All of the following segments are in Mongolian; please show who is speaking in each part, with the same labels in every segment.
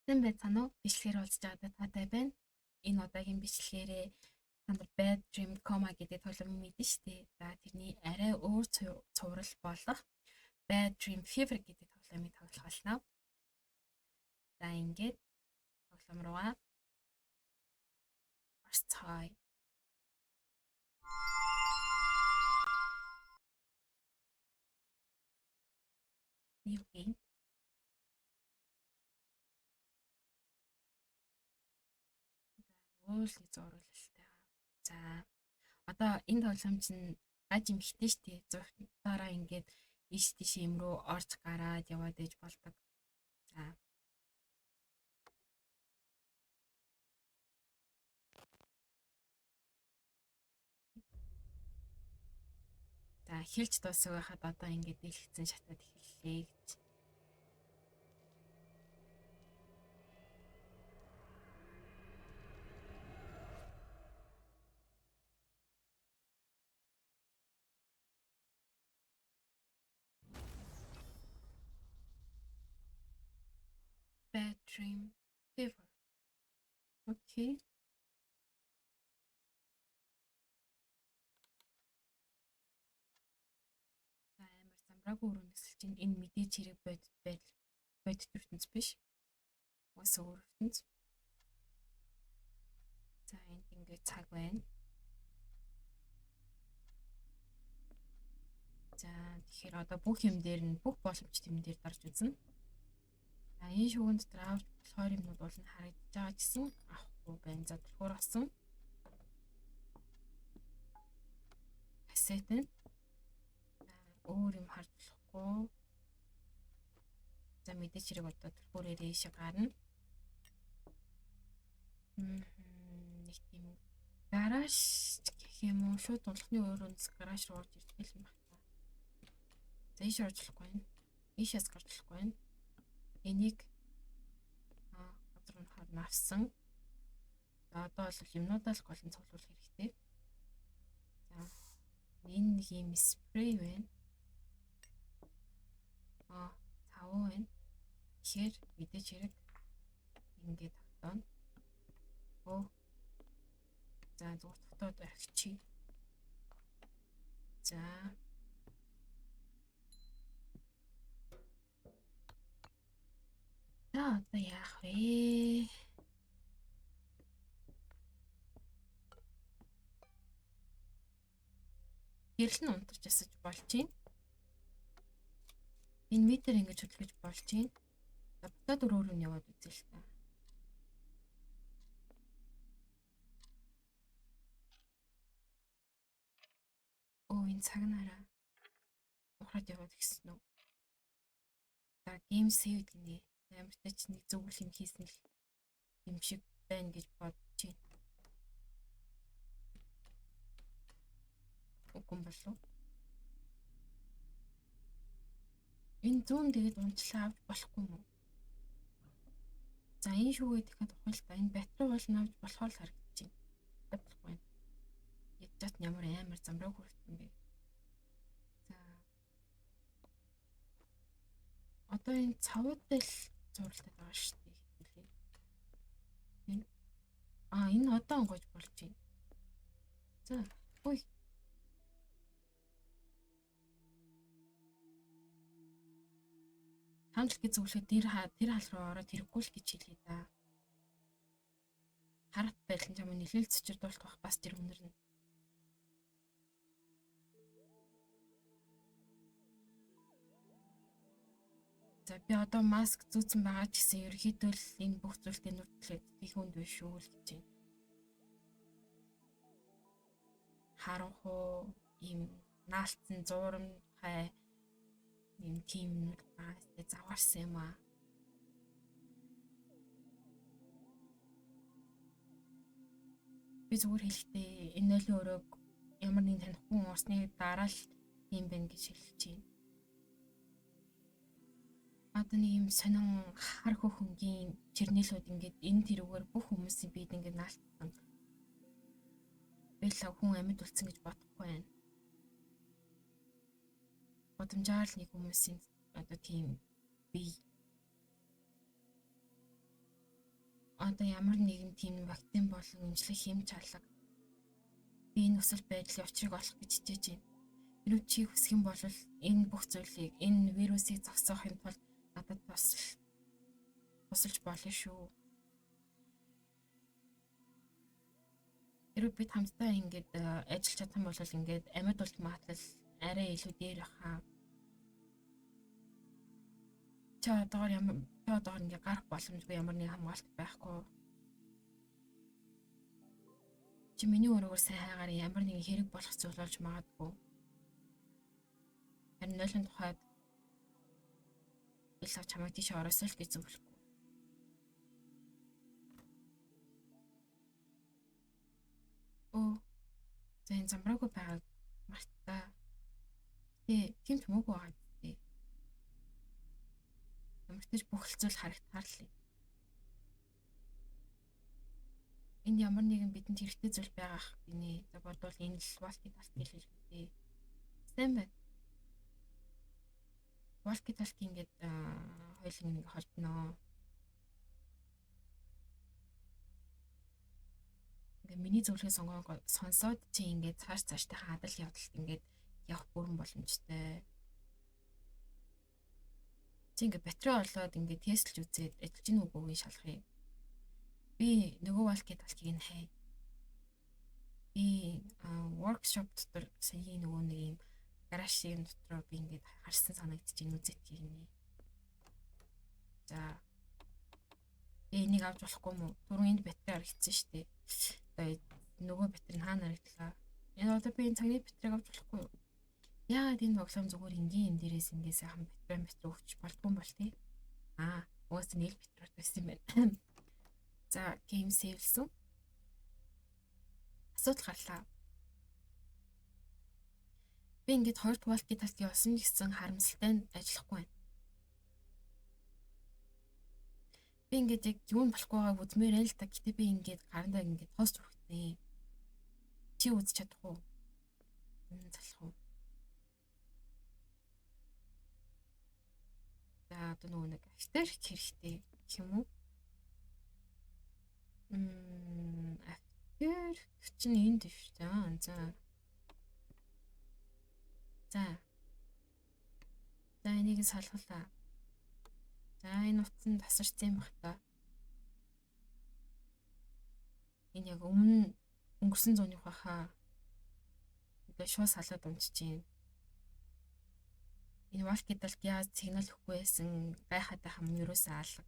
Speaker 1: Сайн байцгаана уу? Бичлэгээр уулзж байгаадаа таатай байна. Энэ удаагийн бичлэгээрээ та нар Bad Dream Coma гэдэг тоглоом мэднэ шүү дээ. За тэрний арай өөр цуврал болох Bad Dream Fever гэдэг тоглоомыг тоглох болно. За ингээд тоглоом руугаа орцгоё. New game. За нөгөө л нэг зурлалтай. За одоо энэ тоглоом чинь гаж эмхтэй шүү дээ. Зургатаараа ингээд ийш тийш юм руу орж гараад яваад ээж болдог. За. За хэлж дуусах байхад одоо ингээд дэлгэцэн шатаад эхэллээ гэж. Bad Dream Fever. Окей. За амар замраагүй өрөөнөөс л чинь энэ мэдээж хэрэг бодит байдал бодит ертөнц биш. Угаасаа өөр ертөнц. За энд ингээд цаг байна. За тэгэхээр одоо бүх юм дээр нь бүх боломжтой юм дээр дарж үзнэ. За энэ шүүгэн дотор авч болохоор юмнууд бол нь харагдаж байгаа гэсэн авахгүй байна. За түлхүүр авсан. Кассет нь. За өөр юм харж болохгүй. За мэдээч хэрэг одоо түлхүүрээр ийшээ гарна. Нэг тийм гараж гэх юм уу шууд унтлахны өрөөнд гараж руу орж ирдэг юм байна та. За ийш орж болохгүй байна. Ийшээс гарч болохгүй байна. Энийг газар унахаар нь авсан. За одоо бол юмнуудаа л гол нь цуглуулах хэрэгтэй. За энэ нэг юм спрей байна. Цавуу байна. Тэгэхээр мэдээж хэрэг ингээд тогтооно. Өө. За зүгээр тогтоод орхичих. За. За одоо яах вэ? Гэрэл нь унтарч асаж болж байна. Энэ метр ингэж хөдөлгөж болж байна. За буцаад өөр өөр нь яваад үзье л та. Өө энэ цаг нараа ухраад яваад гисэн үү? За game save гинэ. Ямар ч нэг зөвгөл юм хийсэн л юм шиг байна гэж бодож байна. Үгүй юм болов. Энэ зүүн тэгээд унчлаа авч болохгүй юм уу? За энэ шүүгээ дахиад ухъя л да. Энэ батарей бол нь авч болохоор л харагдаж байна. Болохгүй юм. Ядчат ямар амар замраа хүрт юм бэ? За. Одоо энэ цавуутай л зурлаад байгаа шүү дээ. Хэвлээ. Энэ энэ одоо онгойж болж байна. За, ой. Хамтлаг гэж зөвлөхөд тэр хал руу ороод ирэхгүй л гэж хэлье да. Харат байдал нь чамайг нэлээл цэцэрдүүлэх бах бас тэр үнэрнэ. За би одоо маск зүүцэн байгаа ч гэсэн ерөнхийдөө л энэ бүх зүйлтэй нүртлээд их хүнд биш шүү л гэж байна. Харанхуу ийм наалтсан зуурамхай ийм тийм юмнууд байгаа. Тэгээ заваарсан юм аа. Би зүгээр хэлэхдээ энэ нойлын өрөөг ямар нэгэн танихгүй хүн орсны дараа л юм байна гэж хэлж байна. Одоо нэг юм сонин хар хөхөнгийн чернилүүд ингээд энэ тэрүүгээр бүх хүмүүсийн биед ингээд наалтсан. Би л хүн амьд үлдсэн гэж бодохгүй байна. Бодомжаар л нэг хүмүүсийн одоо тийм бие. Одоо ямар нэгэн тийм вакцин болон эмчилгээ хийм чалга. Би энэ нөхцөл байдлын учрыг олох гэж хичээж байна. Хэрвээ чи хүсэх юм бол энэ бүх зүйлийг, энэ вирусыг зогсоохын тулд надад тусалж болно шүү. Хэрвээ бид хамтдаа ингээд ажиллаж чадах юм бол ингээд амьд болт магадлал арай илүү дээр хаа. Чи одоогор ямар чи одоогор ингээд гарах боломжгүй, ямар нэг хамгаалалт байхгүй. Чи миний өрөөгөр сайн хайгаар ямар нэгэн хэрэг болох зүйл болж магадгүй. Харин нойлын тухайд ил авч чамайг тийш ороосоо л гэж зөвлөхгүй. Өө. За энэ замраагүй байгааг мартаа. Гэтэ тийм ч муугүй байгаа гэдэг. Ямар ч бүх л зүйл харагдахаар л юм. Энд ямар нэгэн бидэнд хэрэгтэй зүйл байгаах гинэ. За бодвол энэ л walkie talkie л хэлбэ. Сайн байна. Walkie talkie ингээд хоёулын нэг холбоноо. Ингээ миний зөвлөгөө сонгоог сонсоод чи ингээд цааш цааштай хаадал явдалт ингээд явах бүрэн боломжтой. Чи ингээд батарей олоод ингээд тестлж үзээд ажиллаж гин үгүйг шалгая. Би нөгөө walkie talkie-г нь хай. Би workshop дотор саяын нөгөө нэг юм гараж юм дотор би ингээд харсан санагдаж байна үзэтгийг нэ. За энийг авч болохгүй мүү? Түрүүн энд батарей харагдсан шүү дээ. Одоо нөгөө батарей нь хаана харагдлаа? Энэ одоо би энэ цагны батарейг авч болохгүй юу? Яагаад энэ тоглоом зүгээр энгийн юм дээрээс ингээд сайхан батарей өгч болдгоо юм бол тий? Аа, угаасаа нийл батарей байсан юм байна. За, game save-лсэн. Асуудал гарлаа. Би ингээд хоёр дахь walkie talkie олсон гэсэн харамсалтай нь ажиллахгүй байна. Би ингээд яг юм болохгүй байгааг үзмээр л та. Гэтэ би ингээд гарандаа ингээд тоос зүрхтээ. Чи үзэж чадах уу? Залах уу? За одоо нөгөө нэг авторх хэрэгтэй гэх юм уу? Авторх чинь энд биш. За. За. За энийг нь салгалаа. За энэ утас нь тасарсан юм бах та. Энэ яг өмнө өнгөрсөн зууны хаа. Тэгээ шууд салаад унтчихээн. Энэ walkie talkie яаж сигнал өгөхгүй байсан гайхаад байх юм ерөөсөө алга.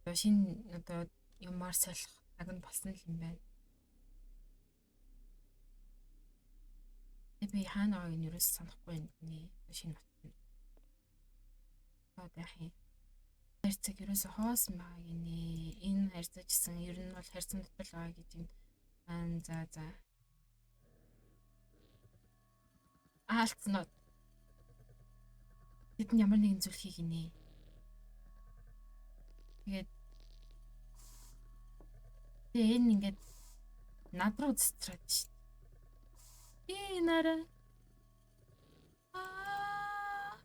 Speaker 1: Одоо шинэ одоо юмар солих цаг нь болсон л юм байна. Тэгээ би хаана байгааг нь ерөөсөө санахгүй байна гинэ. Шинэ утас нь. Одоо яах юм? Харьцаг ерөөсөө хоосон байгаа гинэ. Энэ харьцажсэн ер нь бол харьцан дотор л байгаа гэж юм. Аа за за. Аалцнууд. Тэд нь ямар нэгэн зүйл хийх гинэ. Тэгээд тэгээ энэ ингээд над руу цэцрээд шít. Би нараа. Аа.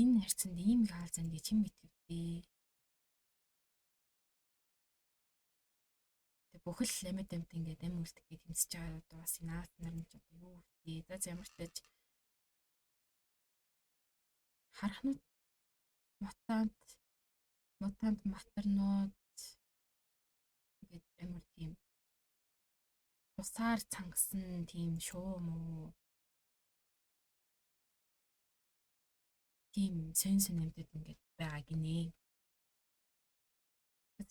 Speaker 1: Энэ харьцанд ийм их хаалцсан гэж хэн мэдвэ? Тэг бүхэл амьд амьд ингээд амь үлдэх гэж тэмцэж байгаа одоо бас энэ аалт нар нь ч одоо юу вэ? За ямар ч тач харахнууд мутант матарнууд ингээд амар тийм тусаар цангасан тийм шуу муу тийм сонь сонь амьтад ингээд байгаа гинэ.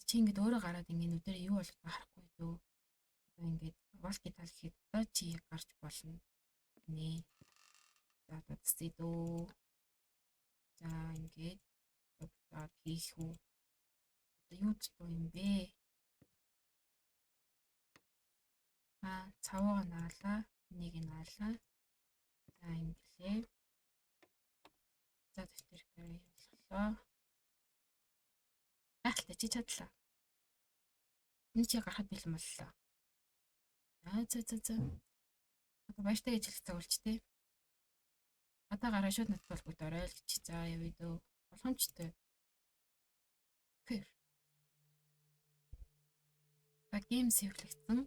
Speaker 1: Чи ингээд өөрөө гараад ингээд нүдэрээ юу болох харахгүй дөө. Одоо ингээд walkie talkie гэхэд одоо чи гарч болно гинэ. За одоо тэсээ дөө. За ингээд буцаад хийх үү? Одоо юу ч дуу юм бэ? Аа цавууга наалаа, энийг наалаа. За инглээ. За дэвтэр болголоо. Гайхалтай чи чадлаа. Энэ чи гарахад бэлэн боллоо. За за за за. Одоо баяртай гэж хэлэх цаг болч тээ. Одоо гараа шууд надад холбогдоорой л гэж. За явъя дөө. Боломжтой. Фэр. За game save-лэгдсэн.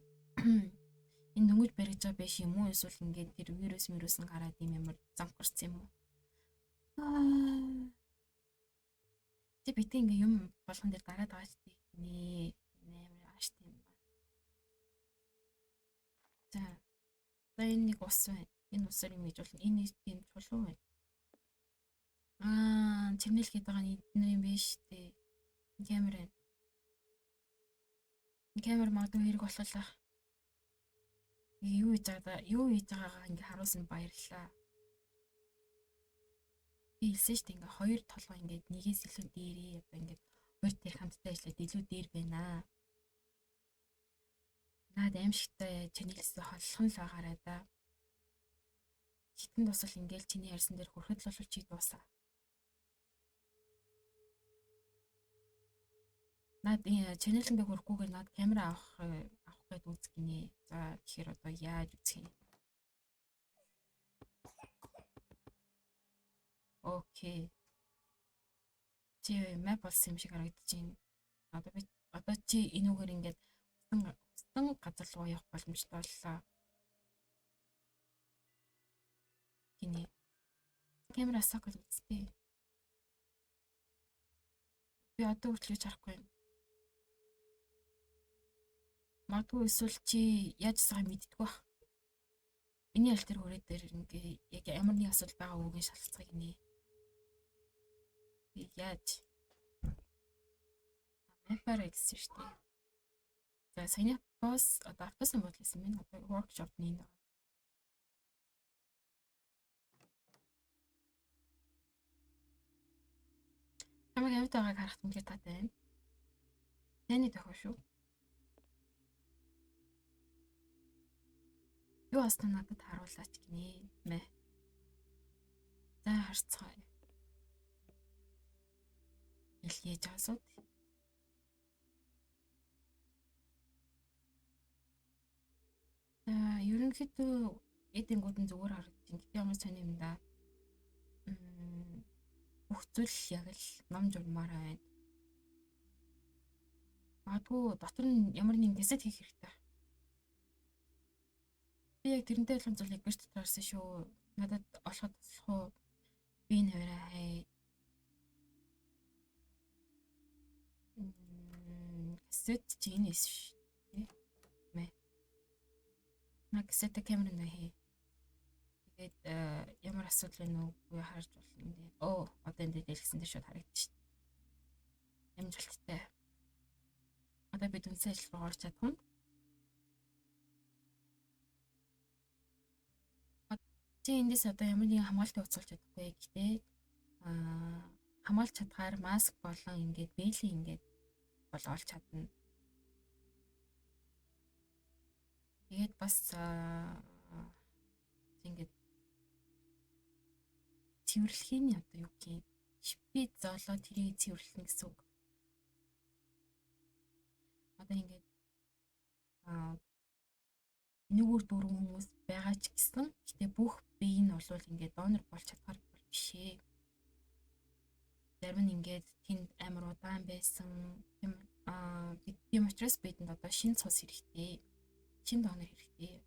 Speaker 1: Энэ дөнгөж баригдаж байгаа биш юм уу? Эсвэл ингээд тэр вирус мирус нь гараад ийм ямар замхарсан юм уу? Аа. Чи битгий ингээ юм болгон дээр дараад байгаа ч тийм нэ. Амар ааштай юм ба. За. За энэ нэг ус байна. Энэ усаар юм хийж болно. Энэ нэг тийм чулуу байна. Аа, чимнэл гээд байгаа нь эднэр юм биш үү? Камер байна. Камер магадгүй хэрэг болох л. Юу хийж байгаа юу хийж байгаагаа ингээ харуулсан баярлалаа. Би хэлсэн шүү дээ ингээ хоёр толгой ингээд нэгээс илүү дээрээ одоо ингээд хоёр дээр хамтдаа ажиллаад илүү дээр байна. Наад аимшигтай channel-с холлох нь л байгаарай да. Хитэн тусал ингээл чиний ярьсан дээр хүрэхэд л бол чи дуусаа. Наад channel-ндээ хүрэхгүйгээр наад камера авах гээд үзэх гинэ. За тэгэхээр одоо яаж үзэх юм? Окей. Чи map болсон юм шиг харагдаж байна. Одоо би одоо чи энүүгээр ингээд хүссэн газар руу явах боломжтой боллоо. Гинэ. Камера сокол үзтээ. Би одоо хүртэл юу ч харахгүй байна. Магадгүй эсвэл чи яаж байгааг мэддэггүй бах. Миний аль тэр хүрээ дээр ингээ яг ямар нэг асуудал байгаа үгийг шалгацгаая гинэ. Би яаж map-аар гэсэн шүү дээ. За саяны босс одоо автобусын буудлын байсан байна. Одоо workshop-ны энэ. Чамайг амьд байгааг харахад үнэхээр таатай байна. Таны тохио шүү. Юу басна надад харуулаач гинэ. Мэ. За харцгаая. Илгээж асууд. За ерөнхийдөө эдэнгүүд нь зүгээр харагдаж байна. Гэтэ ямар сони юм да. Бүх зүйл яг л ном журмаараа байна. Магадгүй дотор нь ямар нэгэн кассет хийх хэрэгтэй. Би яг тэрнтэй адилхан зүйлийг гэрт дотор харсан шүү. Надад олоход туслах уу? Би энэ хуваараа хай. Кассет чи энэ эс шүү. Мэ. На кассета камеранд хий. Тэгээд ямар асуудал байна уу үгүй харж болно. Оо, одоо энэ дэлгэсэн дээр шууд харагдчих. Амжилттай. Одоо бид үндсэн ажил руу орж чадах нь. Чи эндээс одоо ямар нэгэн хамгаалтын утас олж чадахгүй. Гэтэ хамгаалж чадхаар маск болон ингээд бээлий ингээд бол олж чадна. Тэгээд бас ингээд цэвэрлэхийн одоо юу гэх юм шипи зоолоо тэрийг цэвэрлэнэ гэсэн үг. Одоо ингээд энүүгээр дөрвөн хүмүүс байгаа ч гэсэн гэтээ бүх бие нь бол ингээд донор болж чадхаар бол биш ээ. Зарим нь ингээд тэнд амар удаан байсан. Тийм учраас бидэнд одоо шинэ цус хэрэгтэй. Шинэ донор хэрэгтэй.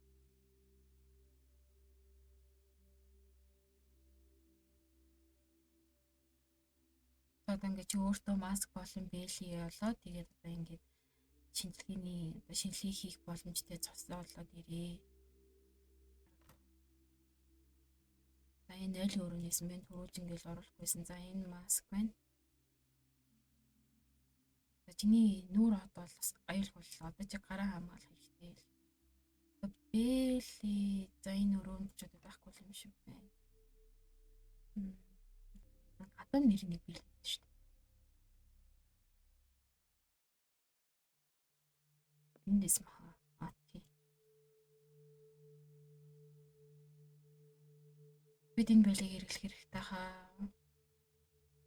Speaker 1: Одоо ингээд чи өөртөө маск болон бээлий болоо тэгээд одоо ингээд шинжилгээний одоо шинжилгээ хийх боломжтой цус болоод ирээ. За энэ 0 өрөөнөөс мэн түрүүж ингээл оруулахгүйсэн. За энэ маск байна. За чиний нүүр хот бол бас аюулгүй боллоо. Одоо чи гараа хамгаалах хэрэгтэй л. Бээлий за энэ өрөөнд ч одоо байхгүй юм шиг байна. Гадаа нэр нэг бэлээ шүү дээ. Эндээс маа. А тий. Бид энэ бэлийг хэрэглэх хэрэгтэй хаа.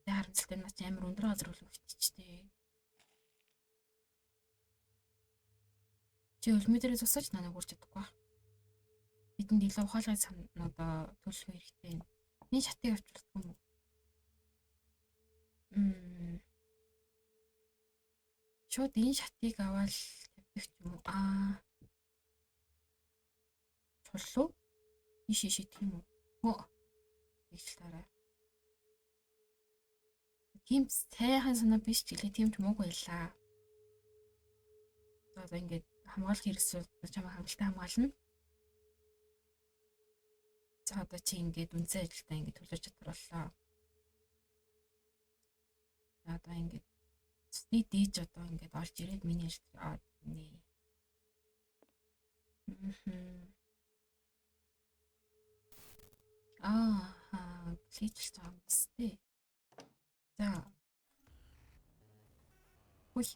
Speaker 1: Тэ харамсалтай нь амар өндөр газар үлгэгдчихтэй. Чи өлмө дээрээ зогсож нанаг үрж чадахгүй. Бидэнд илүү ухаалгын санаа одоо төлөх хэрэгтэй. Энэ шатыг авч болдгоо юм уу? Шууд энэ шатыг аваад тавьдаг ч юм уу? Аа. Чулуу? Ийш ийш идэх юм уу? Хөө. Тэгж тараа. Тийм сайхан санаа биш ч гэлээ, тийм ч мууг байлаа. За одоо ингээд хамгаалах хэрэгсэл чамайг хангалттай хамгаална. За одоо чи ингээд үндсэн ажилдаа ингээд төлөж чадвар боллоо. За одоо ингээд цусны дээж одоо ингээд олж ирээд миний ажил аа нэ. Аа кличлж байгаа юм биз дээ. За. Хүй.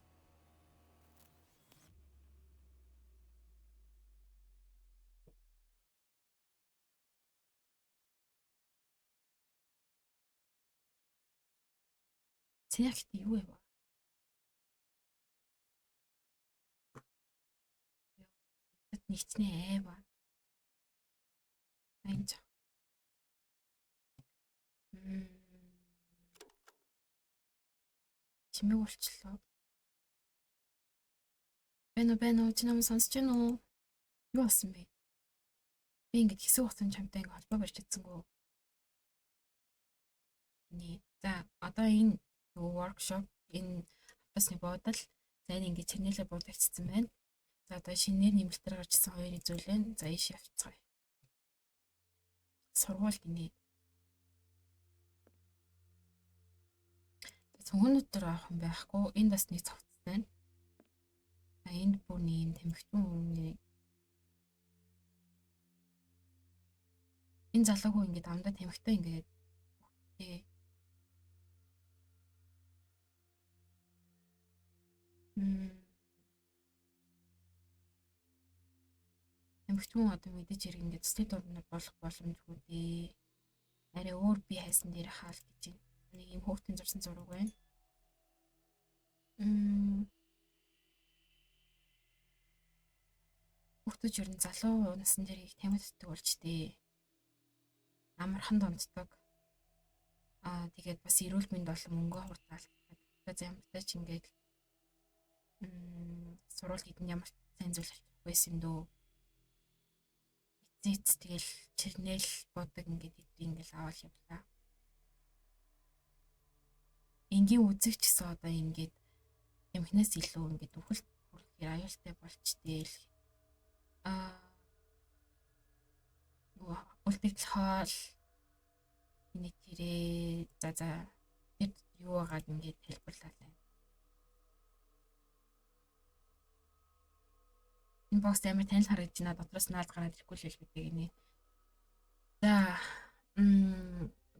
Speaker 1: Цэхт юу вэ? Тэд нэгчнээ айва. Энэ ч. Чимээг болчлоо. Байна уу, байна уу? Чи намайг сонсож байна уу? Юу болсон бэ? Би ингээд хэсэг хугацаанд чамтай ингээд холбоо барьж чадсангүй. Нэ. За одоо энэ нөгөө workshop, энэ автобусны буудал, за энэ ингээд чернилэ буудагчсан байна. За одоо шинээр нэмэлтээр гарч ирсэн хоёрын зүйл байна. За ийш явцгаая. Сургууль гинэ. Цүнхнүүд дээр авах юм байхгүй. Энд бас нэг цогц байна. За энд бүр нэг юм тэмхтэн өмнө энэ залуугүй ингээд амдаа тэмхтэн ингээд үхтээ. Тэмхтэн одоо мэдээж хэрэг ингээд цэцний дурнаар болох боломжгүй дээ. Арай өөр би хайсан дээр хаал гэж байна. Нэг юм хөөхтөн зурсан зураг байна. Хүүхдүүд ер нь залуу насн дээр их тамхи татдаг болж тээ. Амархан донтдог. Аа тэгээд бас эрүүл мэнд болон мөнгө хурдаалдаг. За ямартай ч ингээд сурвал гэдэг нь ямар сайн зүйл авчихгүй байсан юм дөө. Эцээ эц тэгэл чернэл бодог ингээд эдрийг ингээд аваад явлаа. Энгийн үзэгч гэсэн одоо ингээд эмхнээс илүү ингээд үхэлт хүрэхээр аюултай болж тээл. Аа нөгөө үлдэгдэл хоол нэг тэрээ за за тэр юу байгааг ингээд тайлбарлаа. Энэ бокс амар танил харагдаж байна. Дотроос наал гараад ирэхгүй л хэлбэдэг гинэ. За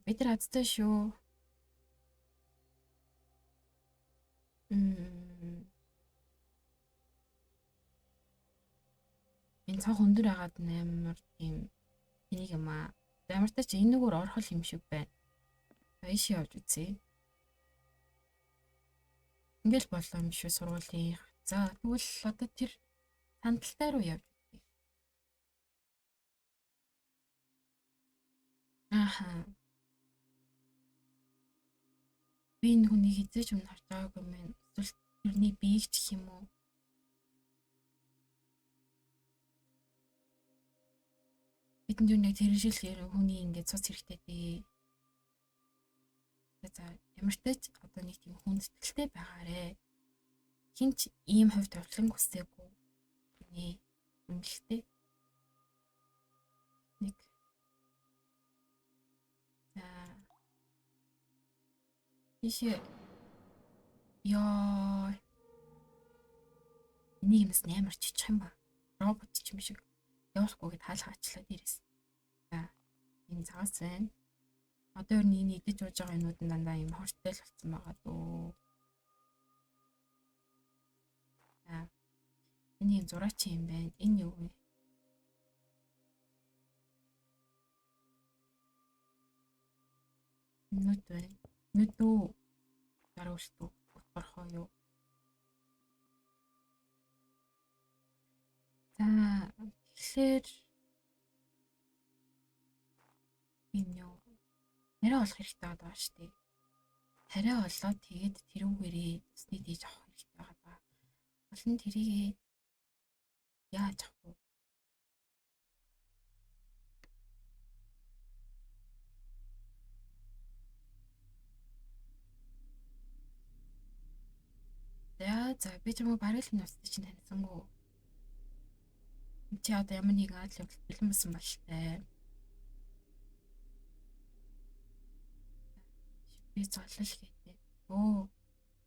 Speaker 1: бид нар азтай шүү. Энэ цонх өндөр хагаад амар тийм энийг юм аа. Ямар ч энэ нүгээр орох юм шиг байна. За ийш явж үзье. Ингээл боллоо юм шүү сургуулийн. За тэгвэл одоо тэр сандалтай руу явж үзье. Ааха. Би энэ хүнийг хизээж өмнө харж байгаагүй юм байна. Эсвэл тэрний биеийг ч юм уу? Бидэнд юу нэг тэр шиг хүний ингээд цуц хэрэгтэй дээ. За ямар ч тач одоо нэг тийм хүндэтгэлтэй байгаарэ. Хинч ийм хувь тавилан хүсээгүй. Нэ үнэлтэй. Нэг. За. Ийшээ. Йоо. Энийг юмс амар чичих юм ба. Робот ч юм шиг. Явуулахгүй гэд хаал хаачлаа дээрээс. За энэ цагаас байна. Одоо ер нь энэ идэж ууж байгаа юмнууд нь дандаа юм хортой л болсон байгаа дөө. За энэ юм зураач юм байна. Энэ юу вэ? Нүд байна. Нүд үү? Даруулт үү? Утгархоо юу? За тэгэхээр энэ юу? Тариа олох хэрэгтэй байгаа шүү дээ. Тариа олоод тэгээд тэрүүгээрээ цусны дээж авах хэрэгтэй байгаа. Олон тэрийгээ яаж авах вэ? За би ч юм уу бараг л нуцтай чинь таньсангүй. Чи одоо ямар нэгэн адал явдал бэлэн болсон бололтой. Би золол гэдэг. Өө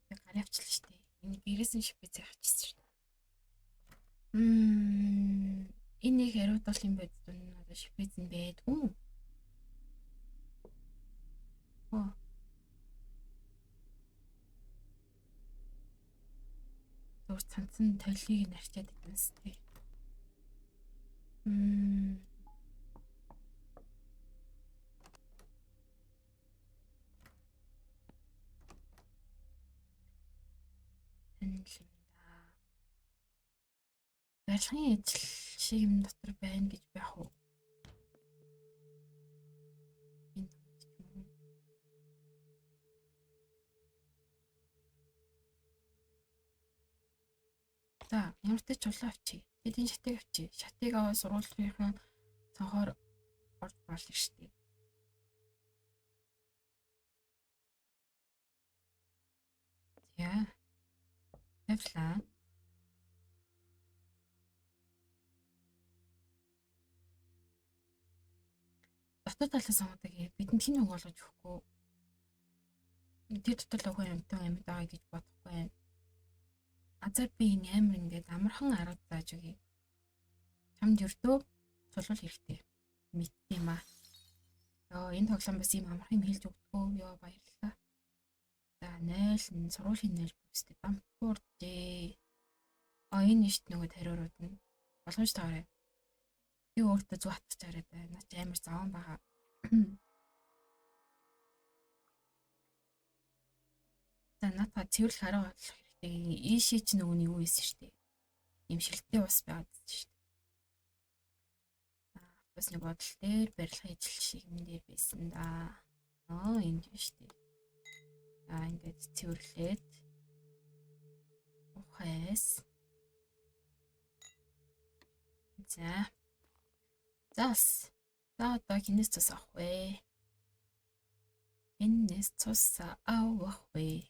Speaker 1: би гараа авчлаа шүү дээ. Энэ гэрээс нь шипи зайхчихсан шүү дээ. Энэ нэг хариудлал юм байд нь одоо шипиз нь байдгүй. Оо. Зүгээр цанцсан толийг нь арчаад идэнс тээ. Энэ л юм да. Барилгын ажил шиг юм дотор байна гэж байх уу? Энэ дунд ч юм уу? За, ямар ч чулуу авчи. Тэгэд энэ шатыг авчи. Шатыг аваад сургуулийн цонхоор орж болно шүү дээ. За. Тавлаа. Дотоод талаас сонгодог бидэнд хин нэг болгож өгөхгүй. Тэр дотор л өхөн юмтай амьд байгаа гэж бодохгүй. Азар би энэ амар ингээд амархан арга зааж өгье. Чамд ердөө цулуул хэрэгтэй. Мэдсэн юм аа. Йоо, энэ тоглоом бас ийм амархан юм хэлж өгдөгөө. Йоо, баярлалаа. За, 0 нь сургуулийн 0 бүстэй дампууржээ. А энэ нэшт нөгөө тариурууд нь боломж таарай. Би өөртөө зүг хатчихаарай да. Наа чи амар заван байгаа. За, наадаа цэвэрлэх арга олох хэрэгтэй. Ийшээ чи нөгөө нь юу ийсэн шүү дээ. Ийм шилтээ ус байгаад шүү дээ. Автобусны бодол дээр барилгын ажил шиг юм дээр байсан да. Аа, энд шүү дээ. За, ингээд цэвэрлээд ухаас. За. За бас. За одоо хинээс цус авах вэ? Хинээс цус авах вэ?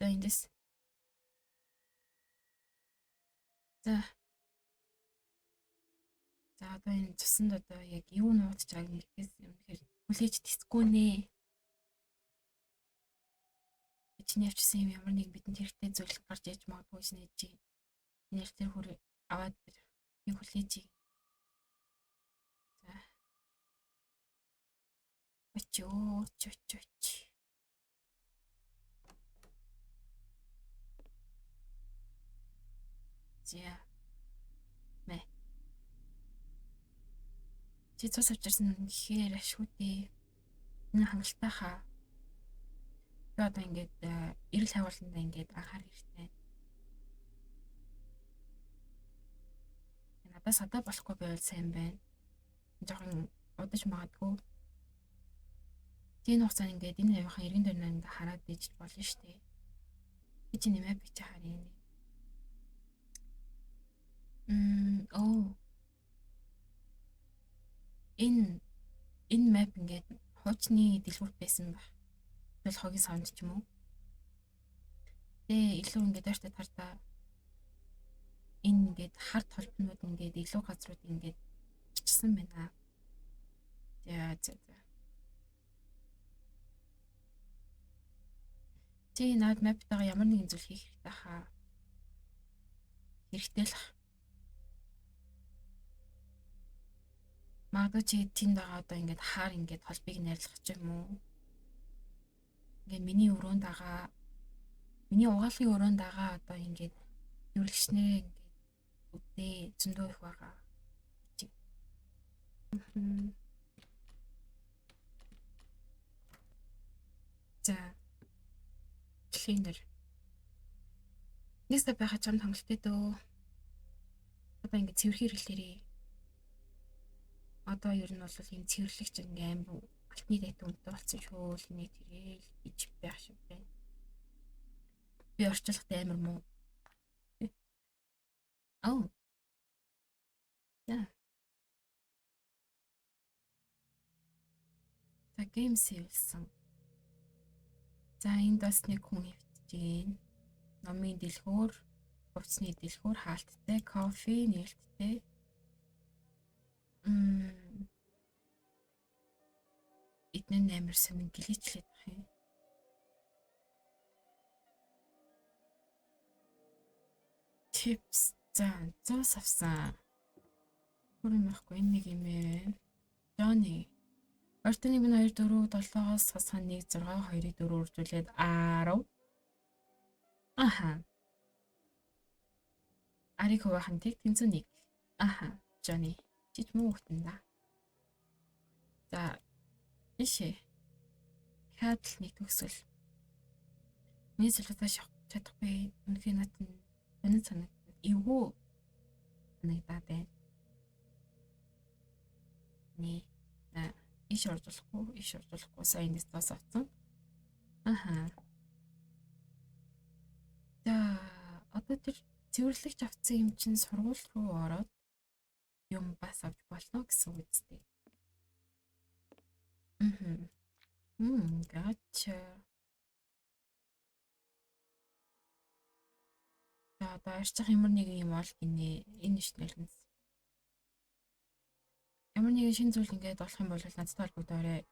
Speaker 1: За эндээс. За. За одоо энэ цуснд одоо яг юу нууцж байгааг нэгээс юм тэгэхээр хүлээж тэсгүй нэ. Чиний авчирсан юм ямар нэг бидэнд хэрэгтэй зүйл гарч ээж магадгүй гэж нээж. Нэр тэр хүр аваад тэр би хүлээж. За. Очи очи очи очи. За. Мэ. Чи цус авчирсан гэхээр ашгүй дээ. Энэ хангалттай хаа. Би одоо ингээд эрэл хайгууландаа ингээд анхаарах хэрэгтэй. Надаас садаа болохгүй байвал сайн байна. Жохон удаж магадгүй. Тийм хугацаанд ингээд энэ хавийнхаа эргэн тойрноо ингээд хараад ижил болно шүү дээ. Би чи нэмээ би чи харъя. Оо. Энэ map ингээд хуучны дэлгүүрт байсан байх. Эсвэл хогийн савнд ч юм уу. Тэгээ илүү ингээд ойртой тардаа энэ ингээд хар толбнууд ингээд илүү газрууд ингээд очсон байна. За за за. Чи над map-тайгаа ямар нэгэн зүйл хийх хэрэгтэй хаа. Хэрэгтэй л ах. Магадгүй чи тэнд байгаа одоо ингээд хаар ингээд толбыг найрлах ч юм уу. Ингээд миний өрөөнд байгаа миний угаалгын өрөөнд байгаа одоо ингээд зүрхлэгчнэрээ ингээд үдээ зөндөө их байгаа. За. Cleaner. Нэстэ байхад чамд хангалттай дөө. Одоо ингээд цэвэрхэн хэрэглээрээ. Одоо ер нь бол ийм цэвэрлэгч ингээм алтны дайт өмдөө болсон шүү л нэг тэрэл гэж байх шиг байна. Би орчуулгатай амар муу. Oh. За. За game save лсэн. За энд бас нэг хүн хэвтэж гин. Номын дэлгүүр, хувцсны дэлгүүр, хаалттай, кофе, нээлттэй. Эдгээр нь амар сонин glitch лээд байх юм. Tips за зуус авсан. Хүрэн байхгүй энэ нэг юм ээ. Johnny. Ортны 1 2 4 7-оос хасах 1 6 2-ыг 4 үржүүлээд 10. Аха. Ариг хуваах нь тэг тэнцүү 1. Аха. Johnny. Чич муу хтэн да. За ийшээ. Дахиад л нэг төгсгөл. Миний солиотой шавах чадахгүй. Үнэхээр над нь сонин санагдаад эвгүй санагдаад байна. Нэ. За ийш орж болохгүй, ийш орж болохгүй. Сая эндээс тоос авсан. Аха. За одоо тэр цэвэрлэгч авсан юм чинь сургууль руу ороод юм бас авч болно гэсэн үг үстэй. Мм. Gotcha. За одоо арчих ямар нэгэн юм ол гинэ. Энэ ш нэлэнс. Ямар нэгэн шинэ зүйл ингээд болох юм бол надтай холбогдоорой.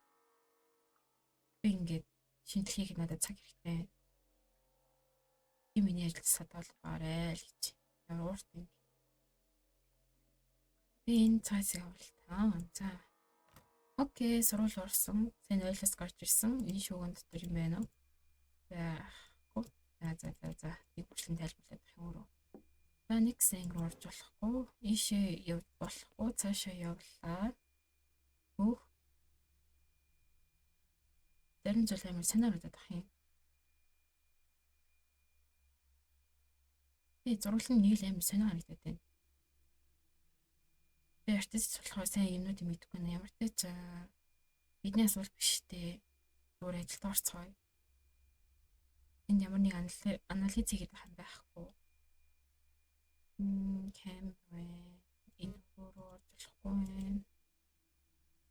Speaker 1: Би ингээд шинжилгээг надад цаг хэрэгтэй. Би миний ажилд садалбаарай л гэж. Ямар уурт юм. Би энэ цаасыг авал та. За. Окей, сурвал орсон. Сайн ойлоос гарч ирсэн. Энэ шүүгэн дотор юм байна уу? Байхгүй. За. Нэг бүрчлэн тайлбарлаад байх юм өөрөө. За нэг сэн рүү орж болохгүй. Ийшээ явж болохгүй. Цаашаа явлаа. Өөх. Зарим зүйл амар санаа харагдаад ах юм. Би зураглан нэг л амар сонио харагдаад байна. Би артист болохоор сайн юмнуудыг мэдэхгүй байна. Ямар ч тач бидний асуулт биш дээ. Зүгээр ажилд орцгоё. Энд ямар нэг анализ хийгээд байх юм байхгүй. Камера энэ рүү орж болохгүй юм.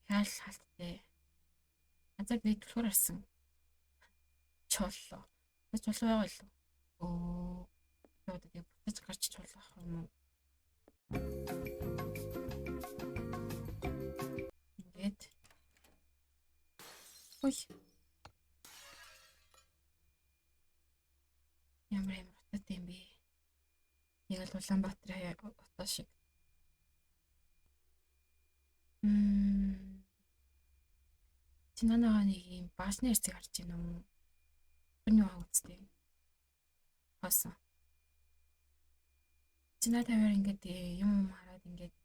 Speaker 1: Хаал хаалттай. Азар би түлхүүр харсан. Чоллоо. Чоллоо байгаа илүү. Өө. Одоо яг буцаж гарч чоллоо ах юм уу? Ингээд. Ой. Ямар ямар утгатай юм бэ? Яг л Улаанбаатарын утаа шиг. Чи нанаага нэг юм баашны хэрцэг харж байна уу? Тэр нь юу үсттэй. Хоосон. Чи наа тавиар ингээд юм хараад ингээд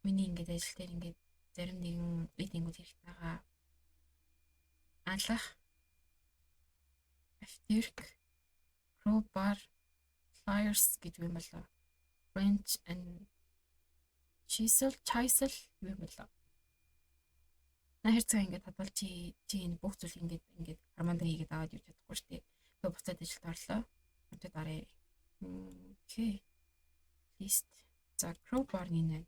Speaker 1: миний ингээд ажил дээр ингээд зарим нэгэн бид ингүүд хэрэгтэй байгаа. Алах, автерк, crowbar, pliers гэж юм болоо. Wrench and chisel юу юм болоо. Наа хэрцээ ингээд хадвал чи энэ бүх зүйл ингээд хармандаа хийгээд аваад явж чадахгүй шүү дээ. Би буцаад ажилд орлоо. Хамтад арай. Окей. List. За crowbar нэ.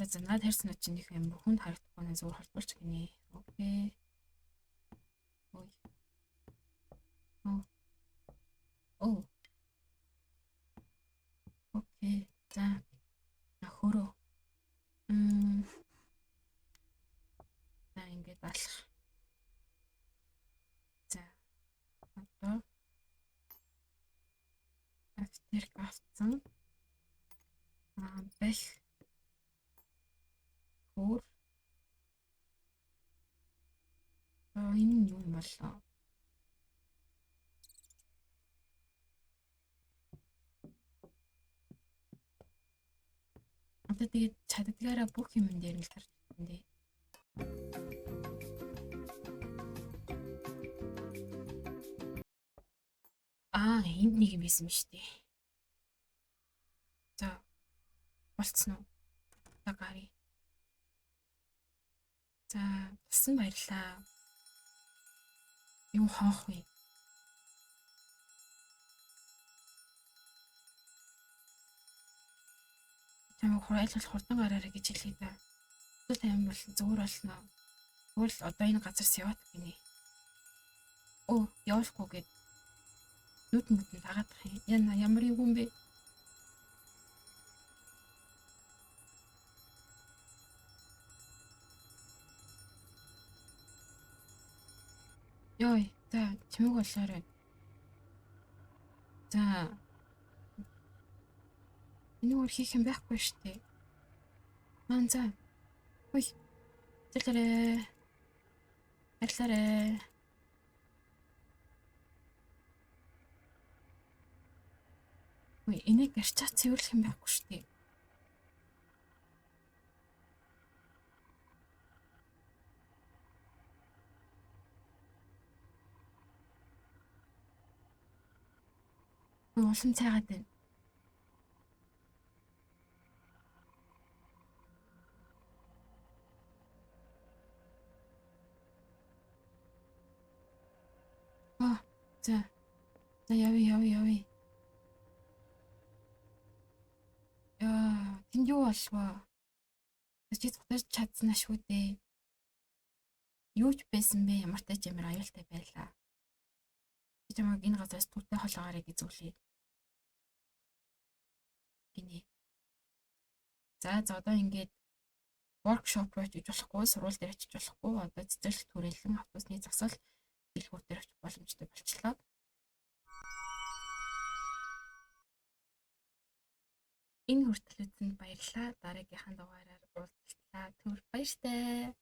Speaker 1: За наад харьцнууд чинь их амар хүнд харагдахгүй нэ зүгээр холбооч гинэ. Окей. Ой. Оо. Оо. Окей. За. Хөрөө. За ингээд алах. За. Одоо автерк авцсан. Аа бэх. Хөр. Аа энэ нь юу юм болоо? Одоо тэгээд чаддгаараа бүх юм дээр нь л тарж байна дээ. Аа, энд нэг юм байсан юм шүү дээ. За. Болцсон уу? За гаръя. За, туссан баярлаа. Юу хоох вэ? Чамайг аль болох хурдан гараарай гэж хэлье да. Эсвэл тайван бол зүгээр болно. Тэгвэл одоо энэ газар яваад гинэ. Өө, явуулахгүй гэд нүд нүд нь дагаадах юм. Яна ямар юм бэ? Йой, за чимэг болоорой. За. Энэ өөр хийх юм байхгүй шүү дээ. Маань за. Хүй. Зэлэрээ. Баярлалаа. Үгүй энийг арчаа цэвэрлэх юм байхгүй шүү дээ. Улам цайгаад байна. Аа, за. За явъя, явъя, явъя. Яа, тэнд юу болвоо? Чи цутаж чадсан шүү дээ. Юу ч байсан бэ? Ямар ч ямар аюултай байлаа. Би чамайг энэ газараас түүтэй холоогоорой гэж зөвлөе. Гинэ. За за одоо ингээд workshop руу очиж болохгүй, сургууль дээр очиж болохгүй. Одоо цэцэрлэг түрээлэн автобусны зогсоол дэлгүүр дээр очих боломжтой болчлоо. Энэ хүртэл үзсэнд баярлалаа. Дараагийнхаа дугаараар уулзлаа. Түр баяртай.